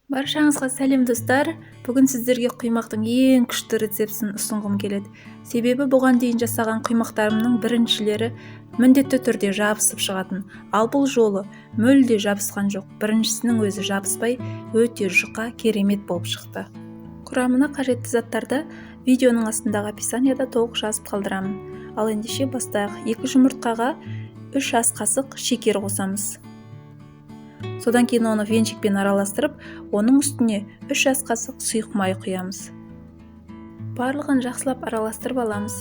Баршаңызға сәлем, достар! Бүгін сіздерге құймақтың ең күшті рецептісін ұсынғым келеді. Себебі бұған дейін жасаған құймақтарымның біріншілері міндетті түрде жабысып шығатын. Ал бұл жолы мүлде жабысқан жоқ. Біріншісінің өзі жабыспай, өте жұқа, керемет болып шықты. Құрамына қажетті заттарды видеоның астындағы описанияда толық жазып қалдырамын. Ал ендеше бастайық. 2 жұмыртқаға 3 ас қасық шекер қосамыз. Содан кейін оны венчикпен араластырып, оның үстіне 3 ас қасық сұйық май құямыз. Барлығын жақсылап араластырып аламыз.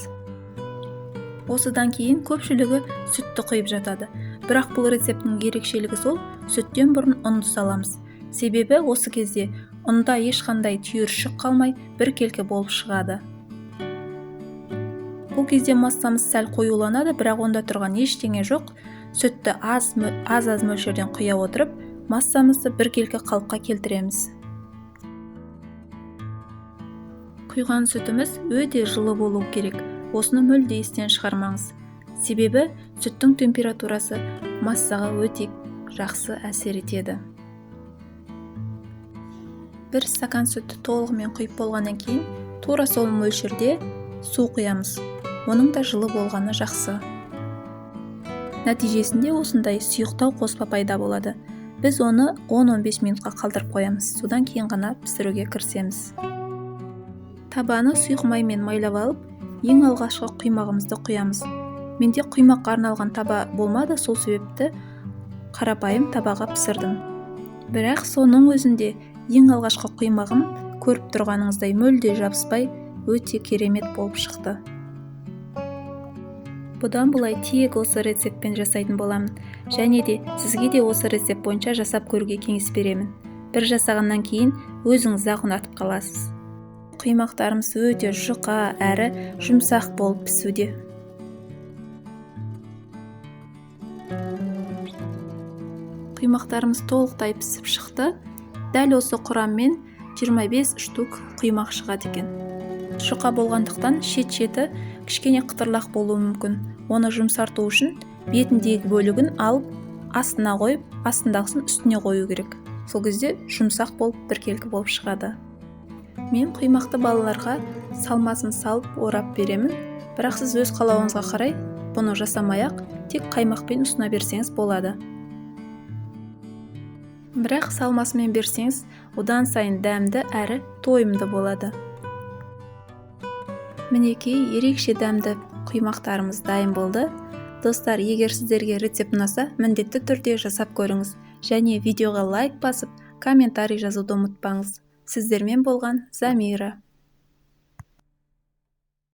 Осыдан кейін көпшілігі сүтті құйып жатады. Бірақ бұл рецепттің ерекшелігі сол, сүттен бұрын ұнды саламыз. Себебі осы кезде ұнда ешқандай түйіршік қалмай, біркелкі болып шығады. Бұл кезде массамыз сәл қоюланады, бірақ онда тұрған ештеңе жоқ. Сүтті аз-аз мөлшерден құя отырып, массамызды біркелкі қалыпқа келтіреміз. Құйған сүтіміз өте жылы болу керек. Осыны мүлде естен шығармаңыз. Себебі сүттің температурасы массаға өте жақсы әсер етеді. 1 стакан сүтті толығымен құйып болғаннан кейін тура сол мөлшерде су құямыз. Оның да жылы болғаны жақсы. Нәтижесінде осындай сұйықтау қоспа пайда болады. Біз оны 10-15 минутқа қалдырып қоямыз. Содан кейін ғана пісіруге кірісеміз. Табаны сұйық маймен майлап алып, ең алғашқы құймағымызды құямыз. Менде құймаққа арналған таба болмады, сол себепті қарапайым табаға пісірдім. Бірақ соның өзінде ең алғашқы құймағым көріп тұрғаныңыздай мүлде жабыспай, өте керемет болып шықты. Бұдан былай тек осы рецептпен жасайтын боламын. Және де сізге де осы рецепт бойынша жасап көруге кеңес беремін. Бір жасағаннан кейін өзіңіз-ақ ұнатып қаласыз. Құймақтарымыз өте жұқа әрі жұмсақ болып пісуде. Құймақтарымыз толықтай пісіп шықты. Дәл осы құраммен 25 штук құймақ шығады екен. Жұқа болғандықтан шет-шеті кішкене қытырлақ болуы мүмкін. Оны жұмсарту үшін бетіндегі бөлігін алып, астына қойып, астындағысын үстіне қою керек. Сол кезде жұмсақ болып, біркелкі болып шығады. Мен құймақты балаларға салмасын салып орап беремін. Бірақ сіз өз қалауыңызға қарай бұны жасамай-ақ, тек қаймақпен ұсына берсеңіз болады. Бірақ салмасымен берсеңіз, одан сайын дәмді әрі тойымды болады. Мінекей, ерекше дәмді құймақтарымыз дайын болды. Достар, егер сіздерге рецепт ұнаса, міндетті түрде жасап көріңіз. Және видеоға лайк басып, комментарий жазуды ұмытпаңыз. Сіздермен болған Замира.